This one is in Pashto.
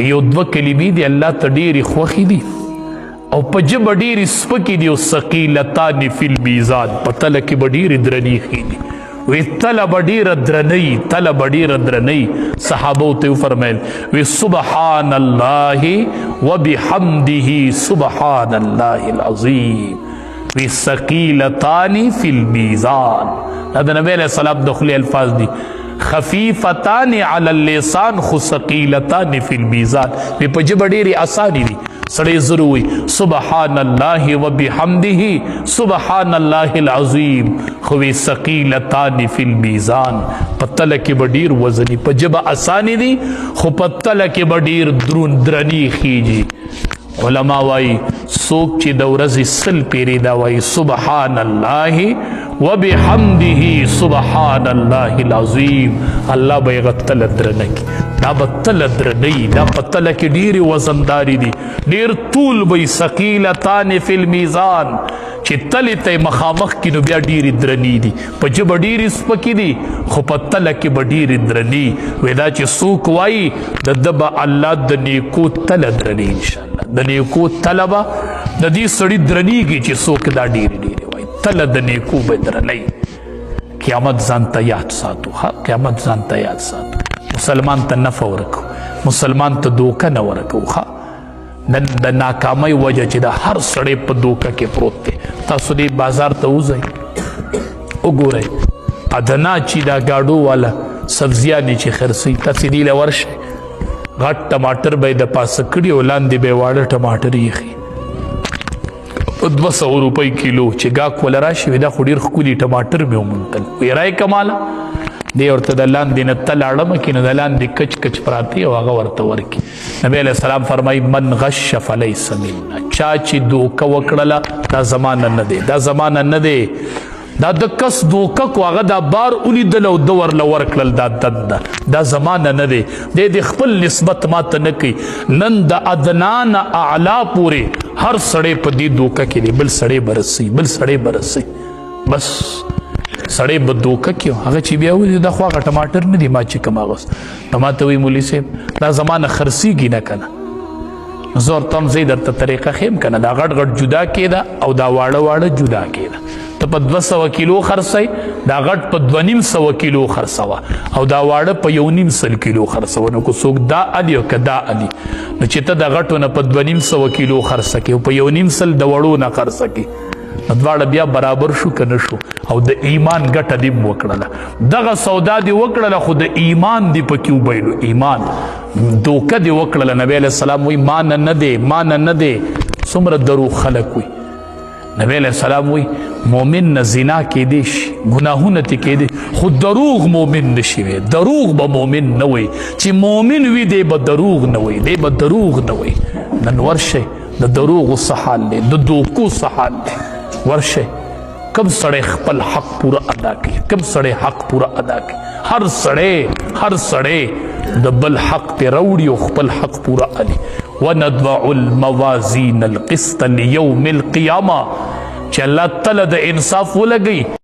یو دوه کلمې دي الله ته ډېرې خوښې دي او په ژبه ډېرې سپکې دي، او ثقیلتان فی المیزان، په تله کې به ډېرې درنې ښې دي. وی تله به ډېره درنۍ، تله به ډېره درنۍ. صحابو ته وفرمیل وی سبحان الله وبحمده سبحان الله العظیم، وی ثقیلتان فی المیزان. دا د نبی علیہ السلام د خولې الفاظ دي، خفیفتان علی اللسان خو ثقیلتان فی المیزان. وی په ژبه ډېرې اسانې دي، سړی زر وی سبحان الله وبحمده سبحان الله العظیم، خو وی ثقیلتان فی المیزان، په تله کې به ډېر وزني، په ژبه اسانې دي خو په تله کې به ډېر درون درنې خېږي. علما وایي څوک چې د ورځې 100 پیرې دا وایي سبحان الله وبحمده سبحان الله العظیم، الله به یې هغه تله درنه کړي. دا به تله درنه وي، دا په تله کې ډېرې وزندارې دي، ډېر طول به وي. ثقیلتان فی المیزان، چې تلې ته یې مخامخ کړي نو بیا ډېرې درنې دي، په ژبه ډېرې سپکې دي خو په تله کې به ډېرې درنې وي. دا چې څوک وایي د ده به الله د نیکو تله درنې، انشاءالله د نیکو تله به د دې سړي درنېږي چې څوک دا ډېرې ډېرې وایي، تله د نیکو به درنې. قیامت ځان ته یاد ساتو، ښه قیامت ځان ته یاد ساتو. مسلمان ته نفع ورکو، مسلمان ته دوکه نه ورکو. ښه نن د ناکامۍ وجه چې د هر سړی په دوکه کې پروت دی. تاسو دې بازار ته وځئ وګورئ، ادنا چې دا ګاډو والا سبزیانې چې خرڅوي، تاسې دې له ورشئ، غټ ټماټر به یې د پاسه کړي او لاندې به یې واړه ټماټر ایښي په 200 روپۍ کیلو. چې ګاک وله راشي وي دا خو ډېر ښکلي ټماټر مې وموندل، وایي رای کماله دی ورته د لاندې نه تل اړمه کړي، نو د لاندې کچ کچ پراته او هغه ورته ورکړي. نبی علیہ السلام فرمایي من غش فلیس منا، چا چې دوکه وکړله دا زمانه نه دی، دا زمانه نه دی. دا د کس دوکه کو، هغه دا بار ولیدل او ده ورله ورکړل دا دنده، دا زمانه نه دی. دی د خپل نسبت ماته نه کوي. نن د ادنا نه اعلی پورې هر سړی په دې دوکه کې دی، بل سړی به رسي، بل سړی به رسي، بس سړی به دوکه کې. هغه چې بیا ولید دا خو هغه ټماټر نه دي ما چې کوم اغوست، نو ما ته وایي مولوي صاحب دا زمانه خرڅېږي نه که نه؟ زه ورته هم زه درته طریقه ښیم که نه، دا غټ غټ جدا کېده او دا واړه واړه جدا کېده. ته په 200 کیلو خرڅوي، دا غټ په 250 کیلو خرڅوه او دا واړه په 1.5 کیلو خرڅوه. نو که څوک دا الي او که دا الي، نو چې ته د غټو نه په 250 کیلو خرڅه کې او په 1.5 د وړو نه خرڅه کې، نو دواړه بیا برابر شو که نه شو؟ او د ایمان ګټه دې وکړله، دغه سودا دې وکړله، خو د ایمان دې پکې وبایلو، ایمان دوکه دې وکړله. نبی علیہ السلام وایي ما نه نه دی، ما نه نه دی. څومره دروغ خلک وي. نبی علیہ السلام وایي مؤمن نه زنا کېدی شي، ګناهونه ترې کېدی، خو دروغ مؤمن نشي وی، دروغ به مؤمن نه وي. چې مؤمن وي دی به دروغ نه وي، دی به دروغ نه وي. نن ورشئ د دروغو څه حال دی، د دوکو څه حال دی، ورشئ کم سړی خپل حق پوره ادا کوي، کم سړی حق پوره ادا کوي. هر سړی، هر سړی د بل حق پرې راوړي او خپل حق پوره علي. وندضع الموازین القسط لیوم القیامه، چې الله تعالی د انصاف ولګي.